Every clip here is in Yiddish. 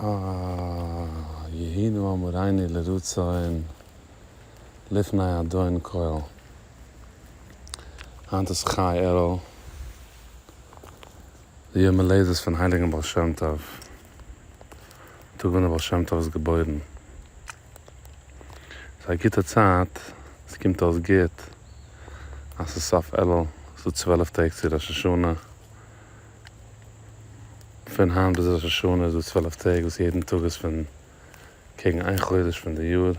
אה, יהי נא אמרינו לרצון לפני אדון כל. היינט איז חי אלול, די יום הולדת פון הייליגן בעל שם טוב, טאג ווען דער בעל שם טוב איז געבוירן. ס'איז א גוטע צייט, עס קומט אויס גוט אז ס'איז סוף אלול, ס'איז דא 12 טעג צו ראש השנה, פון היינט ביז ראש השנה איז דא 12 טעג וואס יעדן טאג איז פון קעגן איין חודש פון די יאר,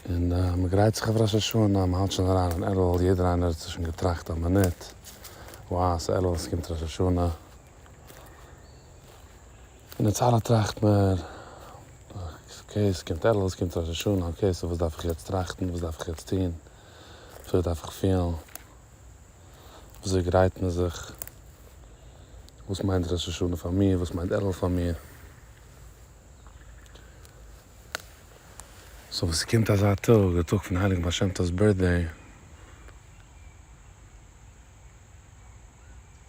און מען גרייט זיך אויף ראש השנה, מען האלט שוין אריין אין אלול, יעדער איינער האט זיך שוין געטראכט א מינוט, wow ס'איז אלול, ס'קומט ראש השנה, און אונז אלע טראכט מיר, okay ס'קומט אלול, ס'קומט ראש השנה, okay so וואס דארף איך יעצט טראכטן, וואס דארף איך יעצט טון, וויאזוי דארף איך פילן, וויאזוי גרייט מען זיך, וואס מיינט ראש השנה פאר מיר, וואס מיינט אלול פאר מיר. so ווען ס'קומט אזא טאג, די טאג פון הייליגן בעל שם טוב'ס birthday,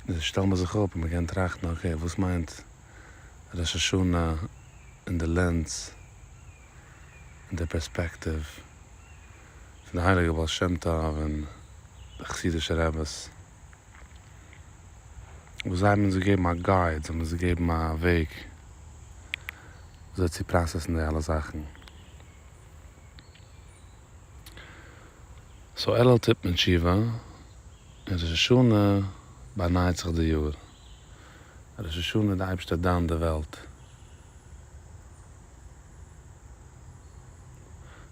איז שטעל מיר זיך אפ און מ'קען טראכטן, okay וואס מיינט ראש השנה אין די lens, אין די פערספעקטיוו פון די הייליגע בעל שם טוב און די חסידישע רעבעס, וואס זיי האבן אונז געגעבן א guide, זיי האבן אונז געגעבן א וועג וויאזוי צו process ן די אלע זאכן. so אלול טוט מען תשובה, און ראש השנה באנייט זיך די יאר. ראש השנה איז די אייבערשטער דן די וועלט.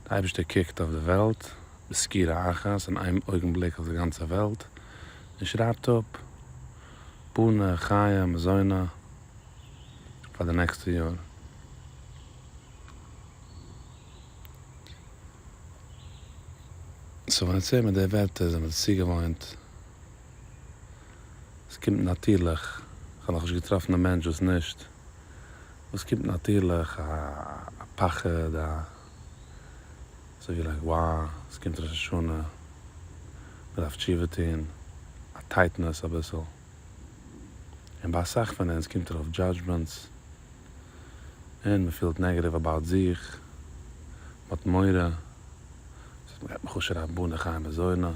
די אייבערשטער קוקט אויף די וועלט בסקירה אחת, אין איין אויגנבליק אויף די גאנצע וועלט, און שרייבט אפ בני חיי מזוני פאר די נעקסטע יאר. so ווען אונז הערן מיר די ווערטער זענען מיר צוגעוואוינט, עס קומט נאטירליך, איך האב נאכנישט געטראפן א מענטש וואס נישט, וואס קומט נאטירליך א פחד א אזוי ווי like wow עס קומט ראש השנה מען דארף תשובה טון, א tightness אביסל, און ביי אסאך פון אונז קומט ארויף judgments, און מען פילט negative about זיך, מען האט מורא, מען גייט מיך אפשרייבן בני חיי מזוני, מען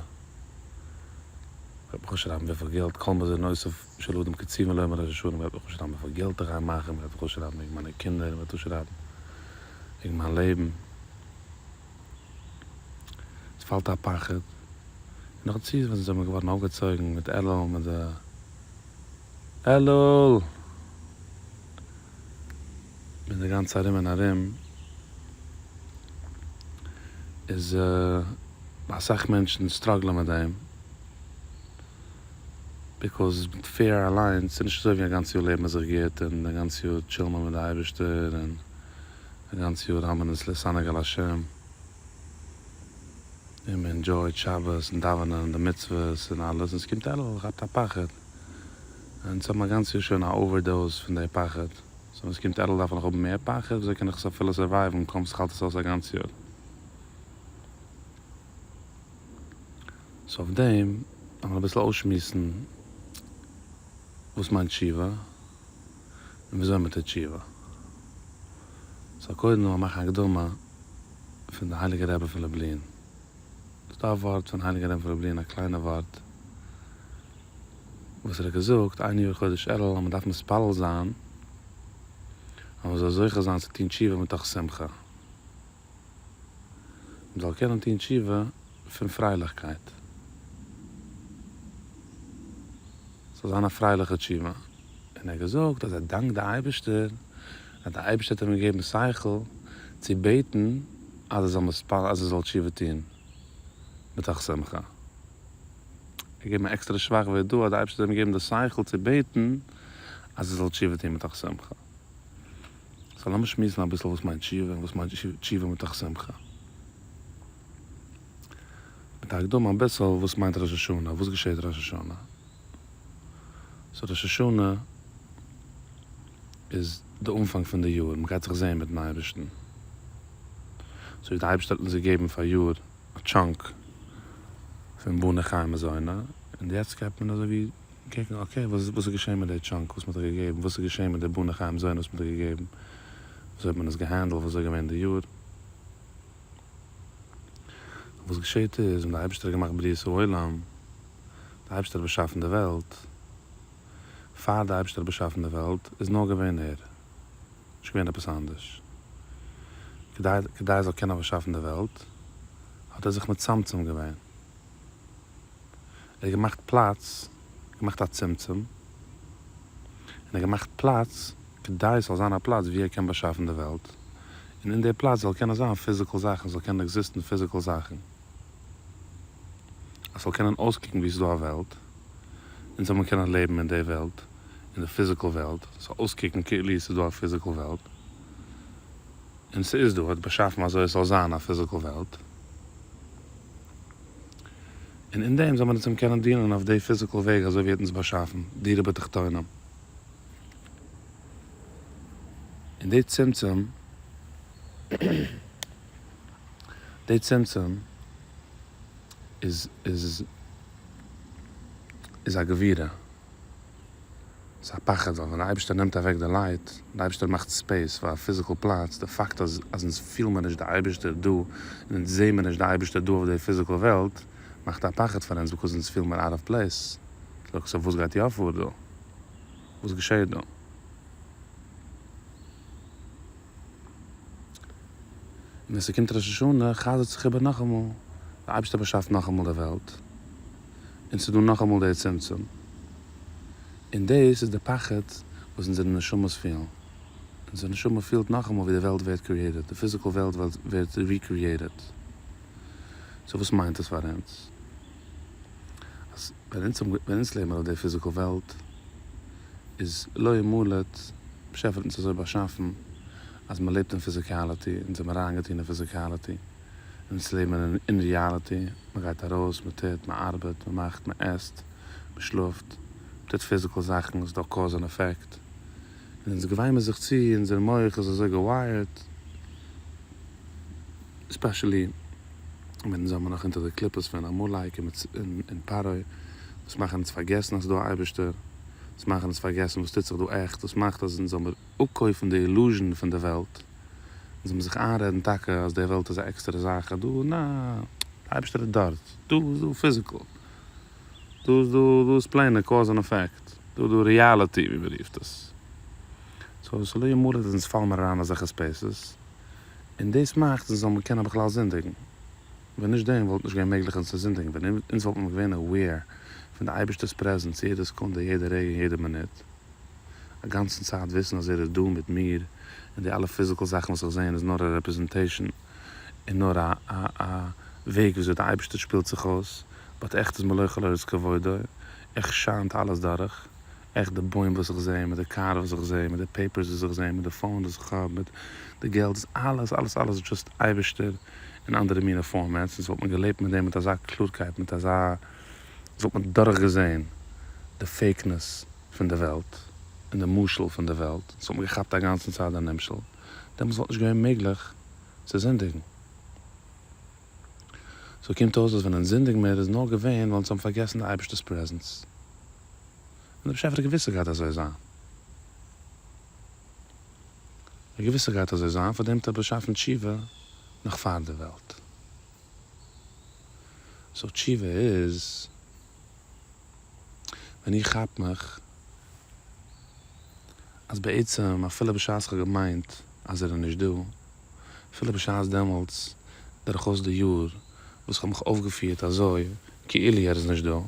גייט מיך אפשרייבן וויפיל געלט, כל מזונותיו של אדם קצובין לו מראש השנה, מען גייט מיך אפשרייבן וויפיל געלט איך גיי מאכן, מען גייט מיך אפשרייבן וועגן מיינע קינדער, מען גייט אפשרייבן וועגן מיין לעבן. עס פאלט א פחד, און נאכדערצו ווען זיי זענען געווארן אויפגעצויגן מיט אלול מיט די אלול! מיט די גאנצע ארום און ארום, איז אסאך מענטשן struggle ען מיט דעם, because fear אליינס, ס'איז נישט אזוי ווי א גאנץ יאר לעבן מיר זיך גוט און א גאנץ יאר chill ן מיר מיט די אייבערשטער און א גאנץ יאר האבן מיר אונז להתענג על השם און מען enjoy ט שבת און דאווענען און די מצוות און אלעס און ס'קומט אלול כאפט א פחד אונז האבן א גאנץ יאר שוין א overdose פון די פחד so ווען ס'קומט אלול דארף איך נאך האבן מער פחד? וויאזוי קען איך עס אפילו survive ן קוים כ'האלט עס אויס א גאנץ יאר? so אויף דעם לאמיר אביסל אויסשמועסן וואס מיינט תשובה און וויאזוי מען טוט תשובה. so קודם לאמיר מאכן א הקדמה פון די הייליגע רבי פון לובלין. ס'איז דא א ווארט פון הייליגע רבי פון לובלין א קליינע ווארט וואס ער האט געזאגט איין יאר חודש אלול אז מען דארף מתפלל זיין אז מען זאל זוכה זיין צו טון תשובה מתוך שמחה. מען זאל קענען טון תשובה פון פרייליכקייט. ס'זאל זיין א פרייליכע תשובה. און ער האט געזאגט אז ער דאנקט די אייבערשטער אז די אייבערשטער האט אים געגעבן שכל צו בעטן אז ער זאל מתפלל אז ער זאל תשובה טון מתוך שמחה. ער האט געגעבן א עקסטערע שבח והודאה אז די אייבערשטער האט אים געגעבן די שכל צו בעטן אז ער זאל תשובה טון מתוך שמחה. so לאמיר שמועסן אביסל וואס מיינט תשובה און וואס מיינט תשובה מתוך שמחה. מיט א הקדמה אביסל וואס מיינט ראש השנה, וואס געשעט ראש השנה. so ראש השנה איז די אנפאנג פון די יאר, מען גייט זיך זען מיטן אייבערשטן. so ווי די אייבערשטער האט אונז געגעבן פאריאר א chunk פון בני חיי מזוני, און יעצט גייט מען אזוי ווי. קוקן okay וואס איז געשען מיט די chunk וואס מ'האט דיר געגעבן, וואס איז געשען מיט די בני חיי ומזוני וואס מ'האט דיר געגעבן, וויאזוי האט מען עס גע handle ט, וויאזוי איז געווען די יאר. וואס געשעט איז ווען די אייבערשטער האט געמאכט בריאת העולם, די אייבערשטער האט באשאפן די וועלט, פאר די אייבערשטער האט באשאפן די וועלט איז נאר געווען ער, נישט געווען עפעס אנדערש. כדי כדי ער זאל קענען באשאפן די וועלט האט ער זיך מצמצם געווען. ער האט געמאכט פלאץ, געמאכט א צמצום, און ער האט געמאכט פלאץ כדי עס זאל זיין א פלאץ וואו ער קען באשאפן די וועלט, און אין די פלאץ זאל קענען זיין physical זאכן, זאל קענען exist ן physical זאכן, אז ס'זאל קענען אויסקוקן ווי ס'איז דא א וועלט, אונז זאל מען קענען לעבן אין די וועלט, אין די physical וועלט, ס'זאל אויסקוקן כאילו ס'איז דא א physical וועלט, און ס'איז דא, ער האט באשאפן אזוי עס זאל זיין א physical וועלט. און אין דעם זאל מען אונז אים קענען דינען אויף די physical וועג אזוי ווי ער האט אונז באשאפן, דירה בתחתונים. און די צמצום, די צמצום איז איז איז א גבורה. ס'איז א פחד ווייל ווען די אייבערשטער נעמט אוועק די light, די אייבערשטער מאכט space פאר א physical פלאץ, די פאקט אז אז אונז פיל מיר נישט די אייבערשטער דא, און אונז זעהן מיר נישט די אייבערשטער דא אויף די physical וועלט, מאכט א פחד פאר אונז because אונז פיל מיר out of place. So וואס גייט יא פאר דא? וואס געשעהט דא? און ווען ס'קומט ראש השנה חזר'ט זיך איבער נאכאמאל, די אייבערשטער באשאפט נאכאמאל די וועלט, און ס'איז דא נאכאמאל די צמצום, און דאס איז די פחד וואס אונזערע נשמות פילן, אונזער נשמה פילט נאכאמאל ווי די וועלט ווערט created, די physical וועלט ווערט recreated, so וואס מיינט עס פאר אונז? אז ווען אונז האבן ווען אונז לעבן אויף די physical וועלט איז לא ימלט, באשעפער האט אונז אזוי באשאפן אז מען לעבט אין physicality, אונז האבן אריינגעטון אין physicality, אונז לעבן אין reality, מען גייט ארויס, מען טוט, מען ארבעט, מען מאכט, מען עסט, מען שלאפט, מען טוט physical זאכן, ס'איז דא cause און effect, און אונז געוויינען זיך צו, אונזער מח איז אזוי גע wired ט, especially ווען אונז זעמער נאך אונטער די קליפות פון עמלק און פרעה, וואס מאכן אונז פארגעסן אז ס'איז דא א אייבערשטער, וואס מאכן אונז פארגעסן וואס טוט זיך דא עכט, וואס מאכט אז אונז זאל מיר אפקויפן די illusion פון די וועלט, אונז זאל מיר זיך איינרעדן טאקע אז די וועלט איז א עקסטערע זאך, אז דא, נע, די אייבערשטער איז דארט, דא איז דא physical, דא איז דא, דא איז plain ע cause און effect, דא איז דא reality ווי מען רופט עס. so ס'איז לא ימלט אז אונז פאלן מיר אריין אין אזעלכע spaces, און דאס מאכט אונז זאל מען קענען בכלל זינדיגן. ווען נישט דעם וואלט נישט געווען מעגליך אונז צו זינדיגן, ווען אונז וואלט מען געווען aware פון די אייבערשטער'ס presence יעדע סעקונדע, יעדע רגע און יעדע מינוט, א גאנצן צייט וויסן אז ער איז דא מיט מיר, און די אלע physical זאכן וואס איך זע איז נאר א representation און נאר א א א וועג וויאזוי די אייבערשטער שפילט זיך אויס, but עכט איז מלא כל הארץ כבודו, עכט שיינט אלעס דורך, עכט די בוים וואס איך זע, מיט די קאר וואס איך זע, מיט די papers וואס איך זע, מיט די phone וואס איך האב, מיט די געלט, איז אלעס אלעס אלעס just אייבערשטער אין אנדערע מינע formats, און ס'וואלט מען געלעבט מיט דעם מיט אזא קלארקייט, מיט אזא, וואלט מען דורכגעזען די fakeness פון די וועלט, און די משל פון די וועלט, ס'וואלט מען געכאפט א גאנצן צייט די נמשל, דעמאלטס וואלט נישט געווען מעגליך צו זינדיגן. so קומט אויס אז ווען אונז זינדיגן מיר איז נאר געווען ווייל אונז האבן פארגעסן די אייבערשטער'ס presence. און דער באשעפער האט געוואוסט ס'גייט אזוי זיין. ער האט געוואוסט ס'גייט אזוי זיין, פארדעם האט ער באשאפן תשובה נאך פאר די וועלט. so תשובה איז ווען איך כאפ מיך אז בעצם אפילו בשעת כ'האב געמיינט אז ער איז נישט דא, אפילו בשעת דעמאלטס דורכאויס די יאר וואס כ'האב מיך אויפגעפירט אזוי כאילו ער איז נישט דא,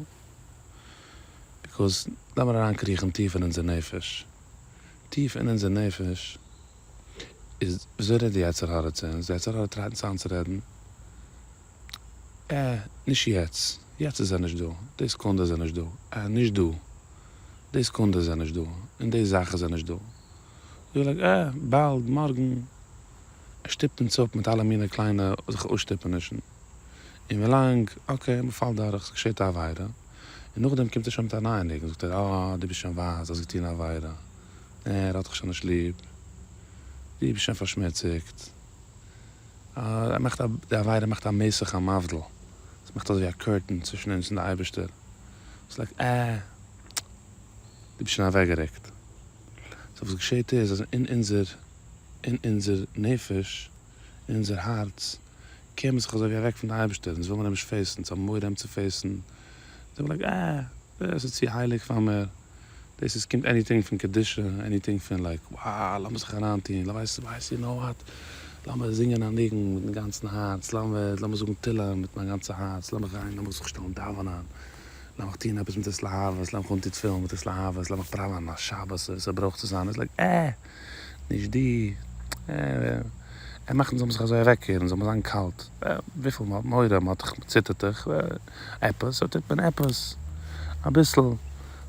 because לאמיר אריינקריכן טיף אין אונזער נפש, טיף אין אונזער נפש איז וויאזוי רעדט די יצר הרע צו אונז? די יצר הרע try ט אונז איינצורעדן, אה, נישט יעצט, יעצט איז ער נישט דא, די סעקונדע איז ער נישט דא, אה, נישט דא, די סעקונדע איז ער נישט דא, אין די זאך איז ער נישט דא. you're like, אה, באלד, מארגן. ער שטופט אונז אפ מיט אלע מיני קליינע זיך אויסשטופענישן. און ווילאנג, okay, מ'פאלט דורך, ס'געשעט א עבירה, און נאכדעם קומט ער שוין מיט א נייע ניגון, זאגט ער, אה, דו ביסט שוין ווייס, האסט געטון א עבירה, אה, ער האט דיך שוין נישט ליב, דו ביסט שוין פארשמוציגט. ער מאכט א, די עבירה מאכט א מסך המבדיל, עס מאכט אזויווי א curtain צווישן אונז און די אייבערשטער, ס'איז like אה. דו ביסט שוין אוועקגערוקט. so וואס געשעט איז אז אין אונזער אין אונזער נפש, אין אונזער הארץ, קער מען זיך אזוי ווי אוועק פון די אייבערשטער, אונז וויל מען אים נישט face ן, אונז האבן מורא אים צו face ן, אונז זענען like אה, דאס איז צו הייליג פאר מיר, דאס איז קומט anything פון קדושה, anything פון like wow לאמיר זיך אריינטון, ווייסט ווייסט you know what, לאמיר זינגען א ניגון מיטן גאנצן הארץ, לאמיר לאמיר זאגן תהלים מיט מיין גאנצע הארץ, לאמיך גיין לאמיך זיך שטעלן דאווענען, לאמיך טון עפעס מיט התלהבות, לאמיך אנטון תפילין מיט התלהבות, לאמיך פראווען א שבת אזוי ווי ס'ברויך צו זיין, איז like אה, נישט די, אה, ער מאכט אונז זאל מען זיך אזוי אוועקקערן, זאל מען זיין קאלט, וויפיל מ'האט מורא, מ'האט דאך, מ'ציטערט דאך, עפעס, so טוט מען עפעס, אביסל,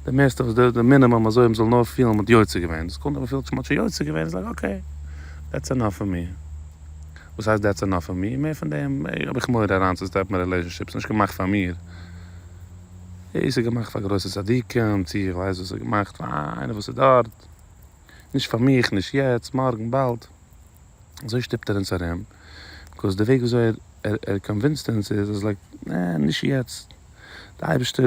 די מערסטע וואס די מינימום אזוי מ'זאל נאר פילן מ'האט יוצא געווען, די סעקונדע מ'פילט מ'האט שוין יוצא געווען איז like okay, that's enough for me. וואס הייסט that's enough for me? מער פון דעם האב איך מורא אריינצו step ן אין relationship, ס'נישט געמאכט פאר מיר. דאס איז געמאכט פאר גרויסע צדיקים, צו איך ווייס וואס ס'איז געמאכט פאר איינער וואס איז דארט. נישט פאר מיך, נישט יעצט, מארגן, באלד. אזוי שטופט ער אונז ארום, because די וועג וויאזוי ער ער convince ט אונז איז אז like, נע, נישט יעצט. די אייבערשטער,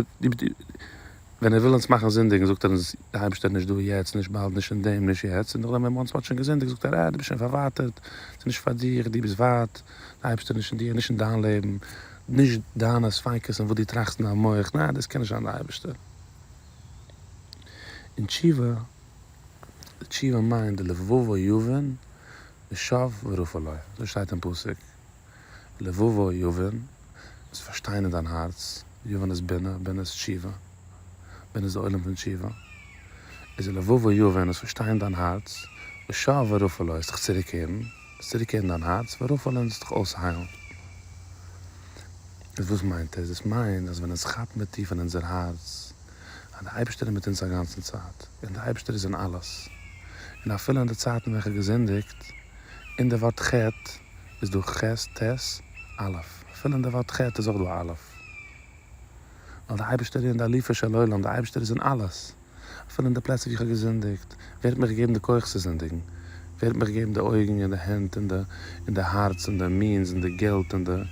ווען ער וויל אונז מאכן זינדיגן זאגט ער אונז, די אייבערשטער איז נישט דא יעצט, נישט באלד, נישט אין דעם, נישט יעצט, און נאכדעם ווען once מ'האט שוין געזינדיגט זאגט ער, אה, דו ביסט שוין פארווייטערט, ס'איז נישט פאר דיך, דו ביסט ווייט, די אייבערשטער איז נישט אין דיר, נישט אין דיין לעבן, נישט דיינע ספיקות און וואס דו טראכסט אין דיין מח, ניין, דאס קען נישט זיין די אייבערשטער. און תשובה, די תשובה מיינט די לבבו יבין ושב ורפא לו, אזוי שטייט אין פסוק, לבבו יבין, זאלסט פארשטיין אין דיין הארץ, יבין איז בינה, בינה איז תשובה, בינה איז די עולם פון תשובה, איז לבבו יבין, זאלסט פארשטיין אין דיין הארץ, ושב ורפא לו, זאלסט דיך צוריקקערן, זאלסט צוריקקערן דיין הארץ, ורפא לו, און זאלסט דיך אויסהיילן. איז וואס מיינט עס? דאס מיינט אז ווען אונז כאפן מיר טיף אין אונזער הארץ אז די אייבערשטער איז מיט אונז א גאנצן צייט, און די אייבערשטער איז אין אלעס, און אפילו אין די צייטן ווען כ'האב געזינדיגט, אין די ווארט חטא איז דא ח ט א, אפילו אין די ווארט חטא איז אויך דא א אלף, ווייל די אייבערשטער איז אין די אלופו של עולם, די אייבערשטער איז אין אלעס. אפילו אין די פלעצער וואו איך האב געזינדיגט, ווער האט מיך געגעבן די כח צו זינדיגן? ווער האט מיך געגעבן די אויגן און די הענט און די און די הארץ און די means און די געלט און די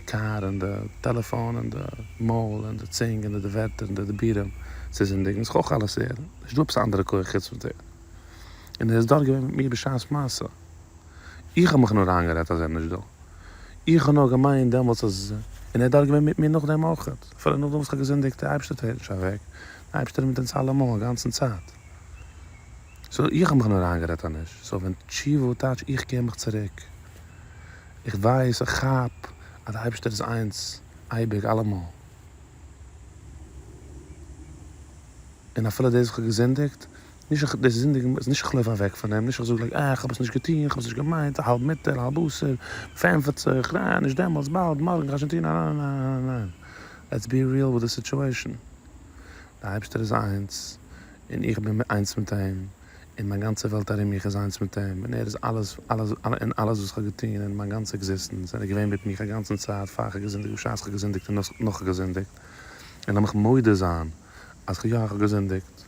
קאר און די טעלעפאן און די מויל און די צונג און די ווערטער און די דיבורים צו זינדיגן? איז אויך אלעס ער, נישט דא עפעס א אנדערע כח חוץ פון דער. און ער איז דארט געווען מיט מיר בשעת מעשה. איך האב מיך נאר איינגערעדט אז ער איז נישט דא. איך האב נאר געמיינט דעמאלטס אז, און ער איז דארט געווען מיט מיר נאכדעם אויך. אפילו נאכדעם וואס איך האב געזינדיגט, דער אייבערשטער טרעט נישט אוועק. דער אייבערשטער איז מיט אונז אלעמאל, א גאנצן צייט. so איך האב מיך נאר איינגערעדט אז נישט. so ווען תשובה טייטש איך קער מיך צוריק. איך ווייס, איך כאפ, אז דער אייבערשטער איז איינס, אייביג, אלעמאל. און אפילו דאס וואס איך האב געזינדיגט, נישט איך, דאס זינדיגן איז נישט איך לויף אוועק פון אים, נישט איך זאג like אה, איך האב עס נישט געטון, איך האב עס נישט געמיינט, האלב מותר האלב אסור, מ'פארענטפערט זיך, אה, נישט דעמאלטס, באלד, מארגן, כ'גיי שוין טון, ניין ניין ניין ניין, let's be real with the situation, דער אייבערשטער איז איינס, און איך בין איינס מיט אים, און מיין גאנצע וועלט ארום מיך איז איינס מיט אים, און ער איז אלעס, אלעס, און אלעס וואס איך האב געטון, און מיין גאנצע existence, און ער איז געווען מיט מיך א גאנצן צייט, פאר איך האב געזינדיגט, בשעת איך האב געזינדיגט, און נאך איך האב געזינדיגט, און לאמיך מודה זיין אז יא, איך האב געזינדיגט.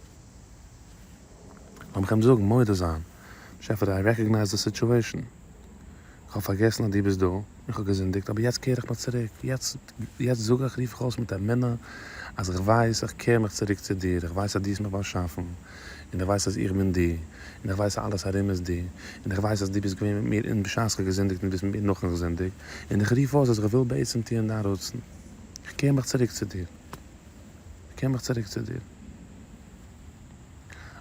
לאמיך אים זאגן, מודה זיין, באשעפער I recognize the situation, איך האב פארגעסן אז דו ביסט דא, איך האב געזינדיגט, אבער יעצט קער איך מיך צוריק, יעצט יעצט זאג איך, רוף איך אויס מיט אמונה, אז איך ווייס, איך קער מיך צוריק צו דיר, איך ווייס אז דו האסט מיך באשאפן, און איך ווייס אז איך בין דו, און איך ווייס אז אלעס ארום איז דו, און איך ווייס אז דו ביסט געווען מיט מיר אין בשעת איך האב געזינדיגט און דו ביסט מיט מיר נאכן געזינדיגט, און איך רוף אויס אז איך וויל בעצם טוען דיין רצון, איך קער מיך צוריק צו דיר. איך קער מיך צוריק צו דיר.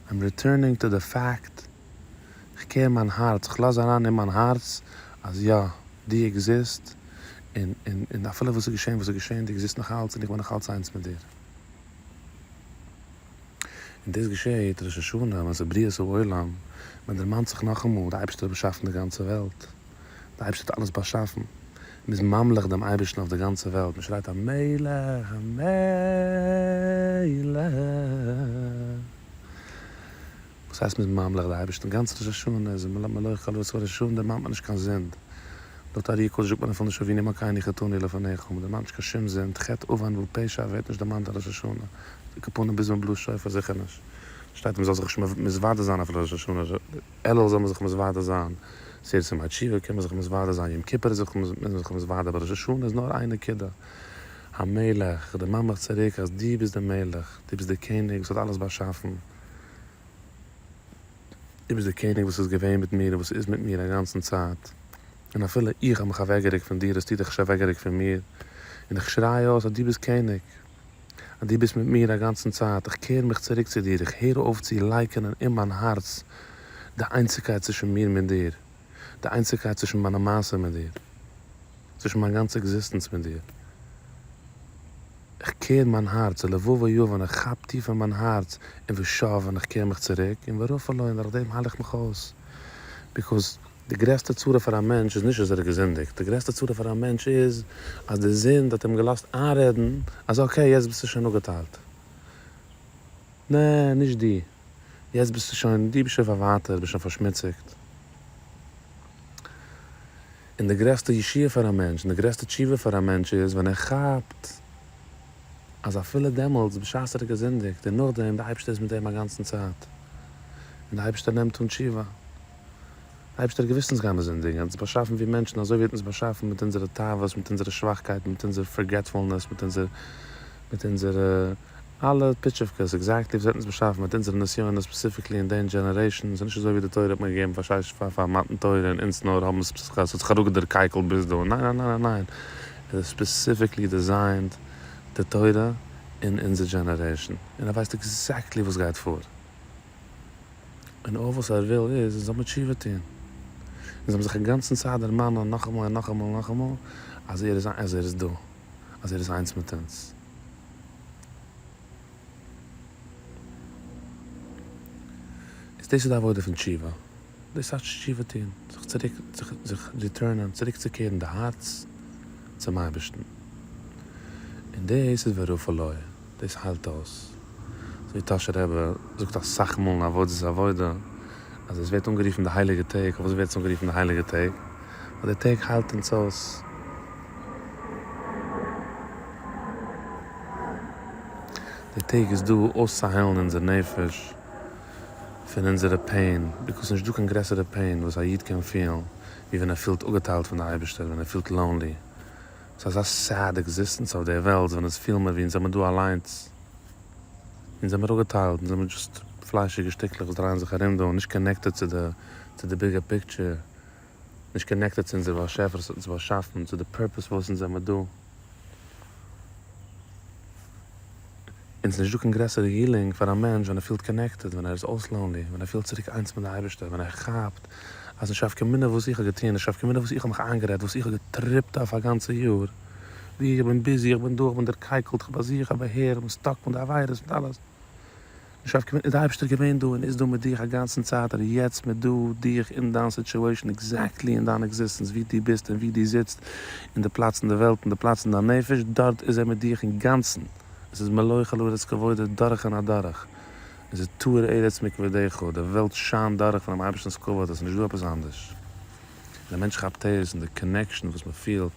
I'm returning to the fact, איך קער מיין הארץ, איך לאז אריין אין מיין הארץ אז יא, דו exist סט, און און און אפילו וואס איז געשען וואס איז געשען, דו exist סט נאך אלץ און איך בין נאך אלץ איינס מיט דיר. און דאס געשעהט ראש השנה ווען ס'איז בריאת העולם, מען דערמאנט זיך נאכאמאל, די אייבערשטער האט באשאפן די גאנצע וועלט, די אייבערשטער האט אלעס באשאפן, מען איז ממליך דעם אייבערשטן אויף די גאנצע וועלט, מען שרייט המלך המלך, וואס הייסט מען איז ממליך די אייבערשטן? גאנץ ראש השנה איז מלוך כל הארץ, ראש השנה דערמאנט מען נישט קיין זינד, לויט ארי הקדוש זאגט מען אפילו נישט אבינו מלכינו חטאנו לפניך, מען דערמאנט נישט קיין שום זינד, חטא עוון ופשע ווערט נישט דערמאנט אין ראש השנה, על כל פנים ביז מען בלאזט שופר זיכער נישט, שטייט מען זאל זיך נישט מתוודה זיין אפילו ראש השנה, אלול זאל מען זיך מתוודה זיין, עשרת ימי תשובה קען מען זיך מתוודה זיין, יום כיפור איז מען זיך מתוודה, אבער ראש השנה איז נאר איין נקודה, המלך, איך דערמאן מיך צוריק אז דו ביסט דער מלך, דו ביסט דער קעניג וואס האט אלעס באשאפן. דו ביסט דער קעניג וואס איז געווען מיט מיר און וואס איז מיט מיר א גאנצן צייט, און אפילו איך האב מיך אוועקגערוקט פון דיר האסטו דיך נישט אוועקגערוקט פון מיר, און איך שריי אויס אז דו ביסט קעניג, אז דו ביסט מיט מיר א גאנצן צייט, איך קער מיך צוריק צו דיר, איך הער אויף צו לייקענען אין מיין הארץ די איינציגקייט צווישן מיר מיט דיר, די איינציגקייט צווישן מיינע מעשים מיט דיר, צווישן מיין גאנצע עקזיסטענץ מיט דיר. איך קער מיין הארץ, ולבבו יבין, איך כאפ טיף אין מיין הארץ, און ושב, און איך קער מיך צוריק, און ורפא לו, און דורך דעם הייל איך מיך אויס. because די גרעסטע צרה פאר א מענטש איז נישט אז ער האט געזינדיגט, די גרעסטע צרה פאר א מענטש איז אז די זינד האט אים געלאזט איינרעדן אז okay יעצט ביסטו שוין אפגעטיילט. נע, נישט דו. יעצט ביסטו שוין, דו ביסט שוין פארווייטערט, ביסט שוין פארשמוציגט. און די גרעסטע ישועה פאר א מענטש, און די גרעסטע תשובה פאר א מענטש איז ווען ער כאפט אז אפילו דעמאלטס בשעת ער האט געזינדיגט און נאכדעם, די אייבערשטער איז מיט אים א גאנצן צייט, און די אייבערשטער נעמט אן תשובה. די אייבערשטער האט געוואוסט אונז גיימער זינדיגן, ער האט אונז באשאפן ווי מענטשן אזוי ווי ער האט אונז באשאפן מיט אונזערע תאוות, מיט אונזערע שוואכקייטן, מיט אונזער forgetfulness, מיט אונזער מיט אונזערע אלע פיטשעווקעס, exactly וואס ער האט אונז באשאפן מיט אונזערע נסיונות specifically אין דעם generation, ס'איז נישט אזוי ווי די תורה האט מען געגעבן פאר שש פאר פאר מתן תורה און אונז נאר האבן עס ס'האט זיך אראפגעדערקייקלט ביז דא, ניין ניין ניין ניין, ער האט specifically designed די תורה אין אונזער generation און ער ווייסט exactly וואס גייט פאר. און אויך וואס ער וויל איז אונז זאל מיר תשובה טון, אונז זאל מיר זיך אינגאנצן צייט דערמאנען נאכאמאל און נאכאמאל און נאכאמאל אז ער איז אז ער איז דא, אז ער איז איינס מיט אונז. איז דאס איז די עבודה פון תשובה, דאס טייטש תשובה טון, זיך צוריק זיך זיך return ען, צוריק צו קערן די הארץ צום אייבערשטן, און דאס איז ורפא לו, דאס היילט אויס. אזוי ווי טאהשער רבי זאגט אסאך מאל אין עבודת עבודה, אז עס ווערט אנגערופן די הייליגע טעג, פארוואס ווערט עס אנגערופן די הייליגע טעג? ווייל די טעג היילט אונז אויס. די טעג איז דא אויסצוהיילן אונזער נפש פון אונזערע pain, because נישט דא קיין גרעסערע pain וואס א איד קען פילן ווי ווען ער פילט אפגעטיילט פון די אייבערשטער, ווען ער פילט lonely. ס'איז אזא sad עקזיסטענץ אויף דער וועלט ווען עס פילן מיר ווי אונז זעמיר דא אליינס, אונז זעמיר אפגעטיילט, אונז זעמיר just פליישיגע שטיקלעך וואס דרייען זיך ארום דא, נישט connected צו די צו די bigger picture, נישט connected צו אונזער באשעפער וואס האט אונז באשאפן, צו די purpose פארוואס אונז זעמיר דא. און ס'איז נישט דא קיין גרעסערע healing פאר א מענטש ווען ער פילט connected, ווען ער איז אויס lonely, ווען ער פילט צוריק איינס מיט די אייבערשטער, ווען ער כאפט אז נישט נפקא מינה וואס איך האב געטון, נישט נפקא מינה וואס איך האב מיך איינגערעדט, וואס איך האב געטריפט אויף א גאנצע יאר, ווי איך בין busy, איך בין דא, איך בין דערקייקלט, איך האב אזוי, איך האב אהער, איך בין stuck מיט די עבירות, מיט אלעס. נישט נפקא מינה, איז די אייבערשטער געווען דא און איז דא מיט דיך א גאנצן צייט, ער איז יעצט מיט דא דיך אין דיין situation, exactly אין דיין עקזיסטענץ, ווי דו ביסט און ווי דו זיצט, אין די פלאץ אין די וועלט, אין די פלאץ אין דיין נפש, דארט איז ער מיט דיך אינגאנצן, עס איז מלא כל הארץ כבודו דורך און אדורך, עס איז תאיר ארץ מכבודך, די וועלט שיינט דורך פונעם אייבערשטנ'ס כבוד, עס איז נישט דא עפעס אנדערש. און דער מענטש כאפט עס, און די connection וואס מען פילט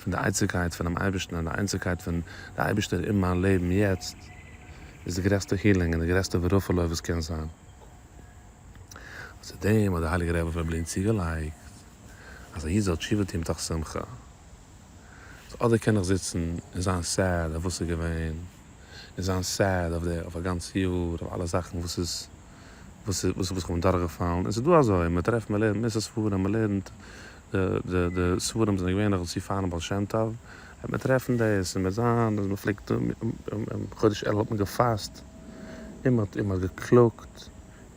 פון די איינציגקייט פונעם אייבערשטן און די איינציגקייט פון די אייבערשטער אין מיין לעבן יעצט, איז די גרעסטע healing און די גרעסטע ורפא לו וואס קען זיין. צו דעם האט דער הייליגער רבי פון לובלין צוגעלייגט אז א איד זאל תשובה טון מתוך שמחה. so אדער קען איך זיצן און זיין sad אויף וואס איז געווען, און זיין sad אויף די אויף א גאנץ יאר, אויף אלע זאכן וואס איז וואס איז וואס איך בין דורכגעפאלן, און ס'איז דא אזוי, מען טרעפט מען לערנט מוסר ספרים, מען לערנט די די די ספרים זענען געווען נאך צו פארן בעל שם טוב, וועט מען טרעפן דאס, און מען וועט זיין אז מען פלעגט אום חודש אלול האט מען געפאסט, און מען האט און מען האט געקלאגט,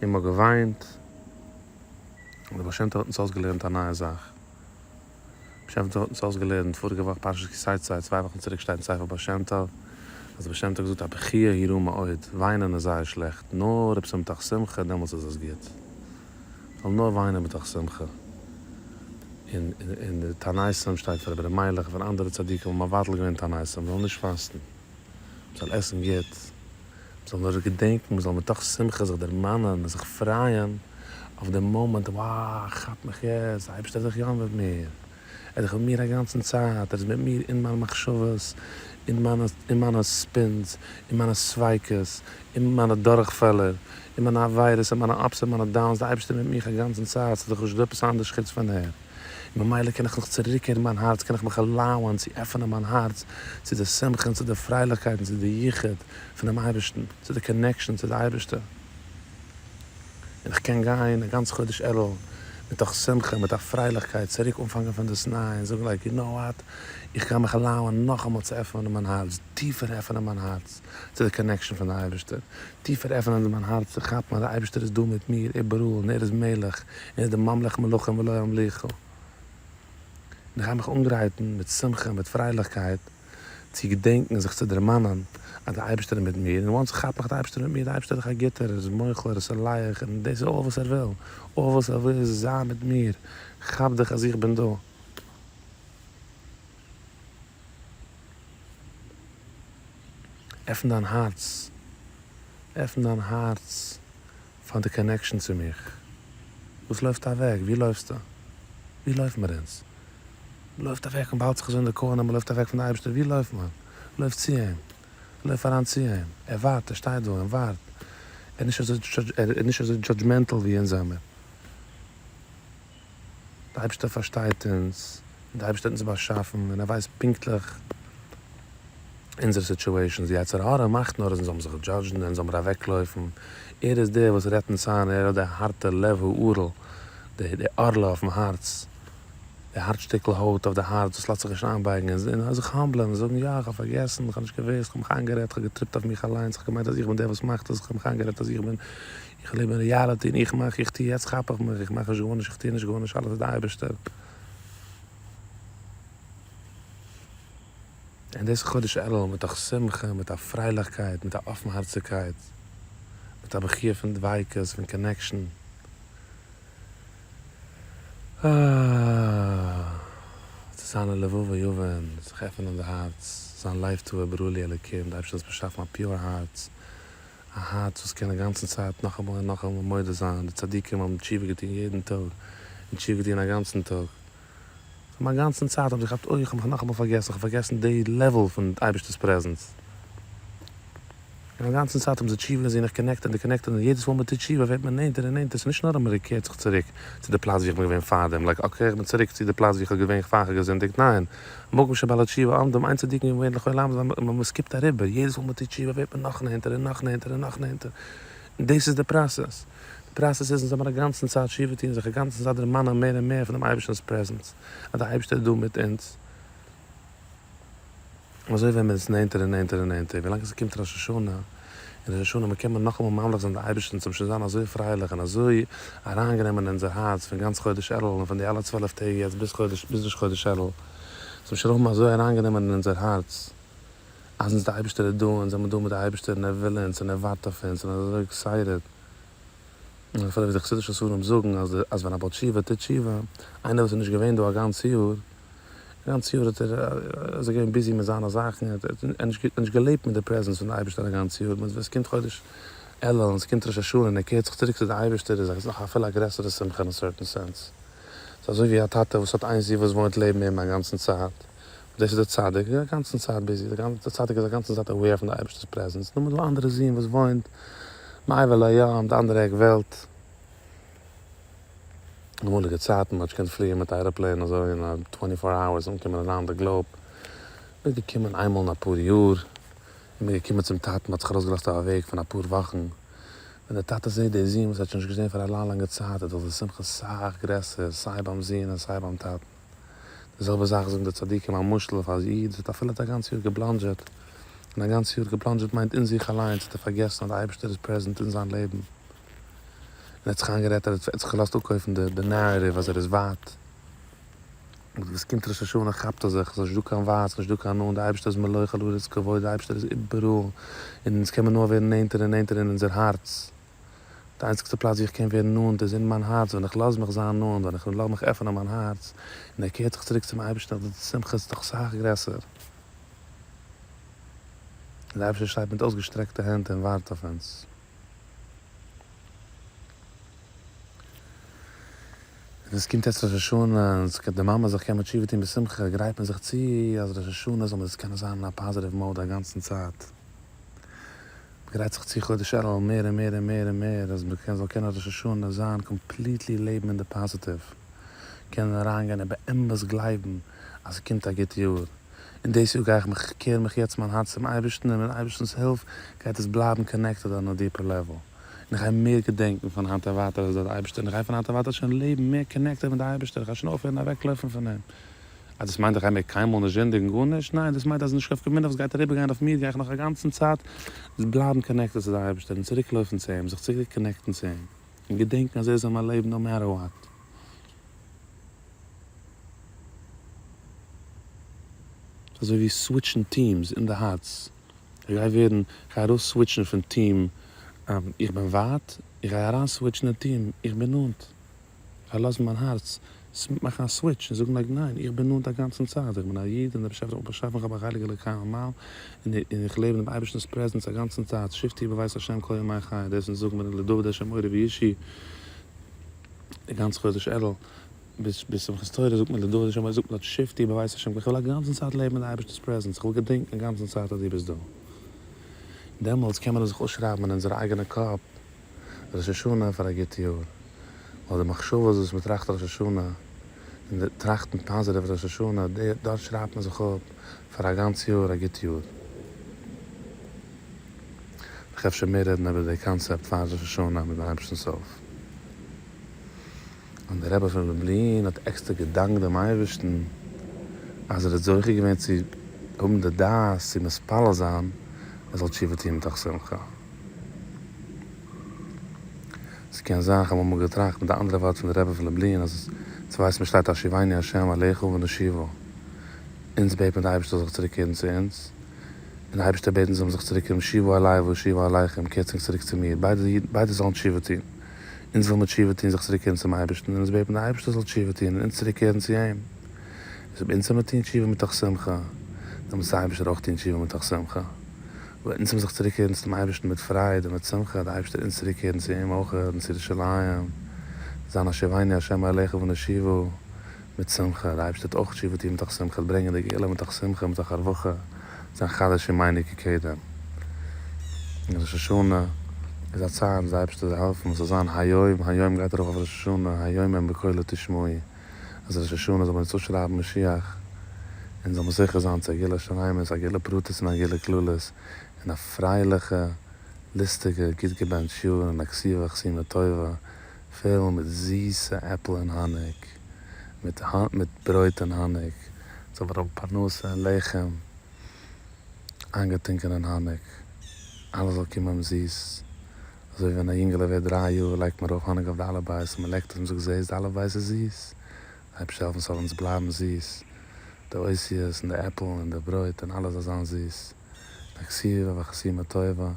און מען האט געוויינט, און דער בעל שם טוב האט אונז אויסגעלערנט א נייע זאך. בעל שם טוב האט אונז אויסגעלערנט פאריגע וואך פרשת כי תצא, צוויי וואכן צוריק שטייט אין ספר בעל שם טוב, אז דער בעל שם טוב האט געזאגט הבכיה היא רעה מאוד, וויינען איז זייער שלעכט, נאר אויב ס'איז מתוך שמחה דעמאלטס איז עס גוט. מ'זאל נאר וויינען מתוך שמחה. און אין די תעניתים שטייט פון רבי ר' מיילעך און פון אנדערע צדיקים האבן מבטל געווען תעניתים, מ'זאל נישט פאסטן, מ'זאל עסן גוט, מ'זאל נאר געדענקן, מ'זאל מתוך שמחה זיך דערמאנען און זיך פרייען אויף די מאמענט, wow, כאפ מיך יעצט, די אייבערשטער איז דאך יא מיט מיר, ער איז דאך מיט מיר א גאנצן צייט, ער איז מיט מיר אין מיינע מחשבות, אין מיינע אין מיינע ספינס, אין מיינע ספיקות, אין מיינע דורכפעלער, אין מיינע עבירות, אין מיינע ups און מיינע downs, די אייבערשטער איז מיט מיך א גאנצן צייט, ס'איז דאך נישט דא עפעס אנדערש חוץ פון ער. און ממילא קען איך נאך צוריקקערן מיין הארץ, קען איך מיך allow ען צו עפענען מיין הארץ צו די שמחה און צו די פרייליכקייט און צו די יחוד פונעם אייבערשטן, צו די connection צו די אייבערשטער. און איך קען גיין א גאנץ חודש אלול מתוך שמחה, מיט א פרייליכקייט, צוריק אנפאנגען פון דאס ניי און זאגן like you know what, איך גיי מיך allow ען נאכאמאל צו עפענען מיין הארץ, טיפער עפענען מיין הארץ צו די connection פון די אייבערשטער, טיפער עפענען מיין הארץ צו כאפן אז די אייבערשטער איז דא מיט מיר איבעראל און ער איז מלך און ער איז די ממליך מלכים ולא המליכה. און איך גיי מיך אנגרייטן מיט שמחה און מיט פרייליכקייט צו געדענקן זיך צו דערמאנען אז די אייבערשטער איז מיט מיר, און once איך כאפ מיך די אייבערשטער איז מיט מיר, די אייבערשטער איז דאך א גוטער, ער איז מוחל, ער איז סולח, און דאס איז all וואס ער וויל, all וואס ער וויל איז זיין מיט מיר, כאפ דיך אז איך בין דא. עפן דיין הארץ, עפן דיין הארץ פאר די connection צו מיך. וואס לויפסטו אוועק? ווי לויפסטו? ווי לויפן מיר אונז? מען לויפט אוועק, מען באהאלט זיך אזוי אין די corner, מען לויפט אוועק פון די אייבערשטער, ווי לויפט מען? לויף צו אים, לויף אריין צו אים, ער ווארט, ער שטייט דא און ווארט, ער איז נישט אזוי judgmental ווי אונז זעמיר. די אייבערשטער פארשטייט אונז, און די אייבערשטער האט אונז באשאפן, און ער ווייסט פונקטליך אונזערע situations, די יצר הרע מאכט נאר אז אונז זאלן זיך judge ן, אונז זאלן מיר אוועקלויפן, ער איז דער וואס רעדט אונז איין, ער האט די הארטע לב הארל, די ערלה אויפן הארץ, די הארט שטיקל הויט אויף די הארץ וואס לאזט זיך נישט איינבייגן, און זיך humble ען און זאגן יא איך האב פארגעסן, איך האב נישט געוואוסט, איך האב מיך איינגערעדט, איך האב געטריפט אויף מיך אליינס, איך האב געמיינט אז איך בין דער וואס מאכט עס, איך האב מיך איינגערעדט אז איך בין, איך לעב אין reality און איך מאך, איך טו, יעצט כאפ איך מיך, איך מאך נישט גארנישט, איך טו נישט גארנישט, אלעס איז די אייבערשטער. און דאס איז חודש אלול מיט א שמחה, מיט א פרייליכקייט, מיט א אפנהארציגקייט, מיט א בחי' פון דביקות, פון connection. אה, צו זיין א לבבו יבין, זיך עפענען די הארץ, זיין לב טהור ברא לי אלקים, די אייבערשטער האט באשאפן א pure הארץ, א הארץ וואס קען א גאנצן צייט נאכאמאל און נאכאמאל מודה זיין, די צדיקים האבן תשובה געטון יעדן טאג, און תשובה געטון א גאנצן טאג, זיי האבן א גאנצן צייט האבן זיי געכאפט אוי איך האב מיך נאכאמאל פארגעסן, איך האב פארגעסן די level פון אייבערשטער'ס presence. און א גאנצן צייט האבן זיי תשובה געזען איך connect און connect און יעדעס מאל מען טוט תשובה ווערט מען נענטער און נענטער, ס'איז נישט נאר אז מען קערט זיך צוריק צו די פלאץ ווי איך בין געווען פארדעם, like okay איך בין צוריק צו די פלאץ ווי איך האב געווען פאר איך האב געזינדיגט, ניין, מקום שבעלי תשובה עומדים אין צדיקים גמורים לכל עם, מען skip ט אריבער, יעדעס מאל מען טוט תשובה ווערט מען נאך נענטער און נאך נענטער און נאך נענטער, און דאס איז די process, די process איז אונז זאל מען א גאנצן צייט תשובה טון, זיך א גאנצן צייט דערמאנען מער און מער פון דעם אייבערשטענס presence, אז דער אייבערשטער איז דא מיט אונז. אזוי ווען מען איז נענטער און נענטער און נענטער, ווילאנג עס קומט ראש השנה, און ראש השנה מען קען מען נאכאמאל ממליך זיין די אייבערשטן צום שוין זיין אזוי פרייליך און אזוי אריינגענומען אין אונזער הארץ פון גאנץ חודש אלול און פון די אלע 12 טעג יעצט ביז חודש ביז ראש חודש אלול, צום שוין האבן אזוי אריינגענומען אין אונזער הארץ אז אונז די אייבערשטער איז דא אונז זעמער דא מיט די אייבערשטער און ער וויל אונז און ער ווארט אויף אונז און ער איז אזוי excited. און אפילו ווי די חסידישע ספרים זאגן אז אז ווען א בעל תשובה טוט תשובה, איינער וואס איז נישט געווען דא א גאנץ יאר, א גאנץ יאר האט ער איז ער געווען busy מיט זיינע זאכן, ער האט נישט געלעבט מיט די presence פון די אייבערשטער א גאנץ יאר, ווען עס קומט חודש אלול און עס קומט ראש השנה און ער קערט זיך צוריק צו די אייבערשטער איז עס נאך אפילו א גרעסערע שמחה אין א certain sense. ס'איז אזוי ווי א טאטע וואס האט איין זון וואס וואוינט לעבן אים א גאנצן צייט, דאס איז דער צדיק, איז א גאנצן צייט busy, דער צדיק איז א גאנצן צייט aware פון די אייבערשטער'ס presence, נאר מיט דא אנדערע זון וואס וואוינט מעבר לים, די אנדערע עק וועלט. אמאליגע צייטן, מ'האט נישט געקענט פליען מיט א airplane אזוי אין א twenty four hours אנקומען around the globe. מ'איז געקומען איינמאל אין אפאר יאר, און מ'איז געקומען צום טאטן, מ'האט זיך ארויסגעלאזט אויף א וועג פון אפאר וואכן. ווען דער טאטע זעט די זון וואס ער האט שוין נישט געזען פאר א לאנג לאנגע צייט, איז דאך די שמחה סאך גרעסער, סיי ביים זון און סיי ביים טאטן. די זעלבע זאך זאגן די צדיקים א משל אויף א איד וואס האט אפילו האט א גאנץ יאר געבלאנדזשעט, און א גאנץ יאר געבלאנדזשעט מיינט אין זיך אליינס האט ער פארגעסן אז די אייבערשטער איז present אין זיין לעבן, און ער האט זיך איינגערעדט ער האט זיך געלאזט אפקויפן די די narrative אז ער איז ווייט, און ווען עס קומט ראש השנה כאפט ער זיך, עס איז נישט דא קיין ווייט, עס איז נישט דא קיין נאנט, די אייבערשטער איז מלא כל הארץ כבודו, די אייבערשטער איז איבעראל, און אונז קען מען נאר ווערן נענטער און נענטער אין אונזער הארץ. די איינציגסטע פלאץ ווי איך קען ווערן נאנט איז אין מיין הארץ, ווען איך לאז מיך זיין נאנט, ווען איך לאז מיך עפענען מיין הארץ, און ער קערט זיך צוריק צום אייבערשטן, די שמחה איז דאך סאך גרעסער. און דער אייבערשטער שטייט מיט אויסגעשטרעקטע הענט און ווארט אויף אונז. און עס קומט יעצט ראש השנה, און עס קומט די מאמע זיך קען מען תשובה טון בשמחה, גרייט מען זיך צו אז ראש השנה זאל מען עס קענען זיין אין א positive mode א גאנצן צייט. מ'גרייט זיך צו חודש אלול מער און מער און מער און מער אז מ'קען זאל קענען ראש השנה זיין completely לעבן אין די positive, קענען אריינגיין און באמת גלייבן אז ס'קומט א גוט יאר, און דאס יאר גיי איך מיך קער מיך יעצט מיין הארץ צום אייבערשטן און מיט אייבערשטנ'ס הילף גייט עס בלייבן connected on a deeper level. און איך גיי מער געדענקן פון היינט און ווייטער אז דער אייבערשטער, און איך גיי פון היינט און ווייטער שוין לעבן מער connected מיט די אייבערשטער, איך גיי שוין אויפהערן אוועקלויפן פון אים. אז דאס מיינט איך גיי מער קיינמאל נישט זינדיגן גארנישט? ניין, דאס מיינט אז נישט קיין נפקא מינה וואס גייט אריבערגיין אויף מיר גיי איך נאך א גאנצן צייט בלייבן connected צו די אייבערשטער און צוריקלויפן צו אים, זיך צוריק connect ן צו אים, און געדענקן אז ער איז אין מיין לעבן no matter what. ס'איז אזוי ווי switch ן teams אין די הארץ, איך גיי ווערן, איך גיי ארויס switch ן פון team איך בין ווייט, איך גיי אריין switch ן אין team איך בין נאנט. פארלאזן מיין הארץ, מאכן א switch און זאגן like ניין איך בין נאנט א גאנצן צייט, איך בין א איד און דער באשעפער האט מיך באשאפן, איך האב א חלק אלוקי ממעל, און איך לעב אינעם אייבערשטנ'ס presence א גאנצן צייט, שבתי בבית השם כל ימי חיי, דאס אונז זאגן מיר אין לדוד ה' אורי וישעי, די גאנצע חודש אלול, ביז ביז שמחת תורה זאגט מען לדוד ה' אורי זאגט מען דארט שבתי בבית השם, איך וויל א גאנצן צייט לעבן אין די אייבערשטנ'ס presence, איך וויל געדענקן א גאנצן צייט אז דו ביסט דא. דעמאלטס קען מען עס זיך אויסשרייבן אין אונזער אייגענע קאפ. ראש השנה פאר א גוט יאר, ווייל די מחשבות וואס מען טראכט ראש השנה, און די טראכטן positive ראש השנה, דארט שרייבט מען זיך אפ פאר א גאנץ יאר א גוט יאר. איך אפשר מער רעדן איבער די קאנצעפט פאר ראש השנה מיטן אייבערשטנ'ס הילף. און דער רבי פון לובלין האט עקסטער געדאנקט דעם אייבערשטן אז ער האט זוכה געווען צו האבן די דעת צו מתפלל זיין ער זאל תשובה טון מתוך שמחה. ס'קען זיין, כ'האב אמאל געטראכט מיט די אנדערע ווארט פון די רבי פון לובלין אז צו ווייסן מיר שטייט השיבנו ה' אליך ונשובה, אונז בעט מען די אייבערשטער זאל זיך צוריק קערן צו אונז, און די אייבערשטער בעט אונז זאל מען זיך צוריק קערן שובו אלי ואשובה אליכם, קערטס ענק צוריק צו מיר, ביידע ביידע זאלן תשובה טון, אונז וויל מיר תשובה טון זיך צוריק קערן צום אייבערשטן, און אונז בעט מען די אייבערשטער זאל תשובה טון און אונז צוריק קערן צו אים, איז אויב אונז זאל מיר טון תשובה מתוך שמחה, דאן מוז די אייבערשטער אויך טון תשובה מתוך שמחה. אבער אונז מוז זיך צוריקקערן צום אייבערשטן מיט פרייד און מיט שמחה, די אייבערשטער אונז צוריקקערן צו אים אויך און צו ירושלים, זיין השיבנו ה' אליך ונשובה מיט שמחה, די אייבערשטער וועט אויך תשובה טון מתוך שמחה, ברענגען די גאולה מתוך שמחה מתוך הרווחה, זיין חדש ימינו כקדם. און ראש השנה איז א צייט וואס די אייבערשטער זאל העלפן עס זאל זיין היום, היום גייט ארויף אויף ראש השנה, היום אם בקולו תשמעו. אז ראש השנה זאל מען אונז אפשרייבן משיח, און זאל מען זוכה זיין צו א גאולה שלימות, א גאולה פרטית און א גאולה כללית, און א פרייליכע, לוסטיגע, גוט געבענטשט יאר, און א כתיבה וחתימה טובה, פול מיט זיסע עפל און האניג, מיט מיט ברויט און האניג, זאל מיר האבן פרנסה און לחם, איינגעטונקען אין האניג, אלעס זאל קומען זיס. אזוי ווי ווען א יונגעלע ווערט דריי יאר לייגט מען ארויף האניג אויף די אלף בית און מען לעקט עס, מען זאגט זעסט די אלף בית איז זיס, אייבערשטער העלפן ס'זאל אונז בלייבן זיס, די אותיות און די עפל און די ברויט און אלעס זאל זיין זיס, א כתיבה וחתימה טובה,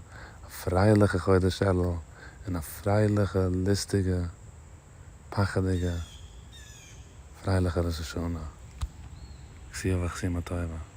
א פרייליכע חודש אלול און א פרייליכע לוסטיגע פחד'יגע פרייליכע ראש השנה, כתיבה וחתימה טובה.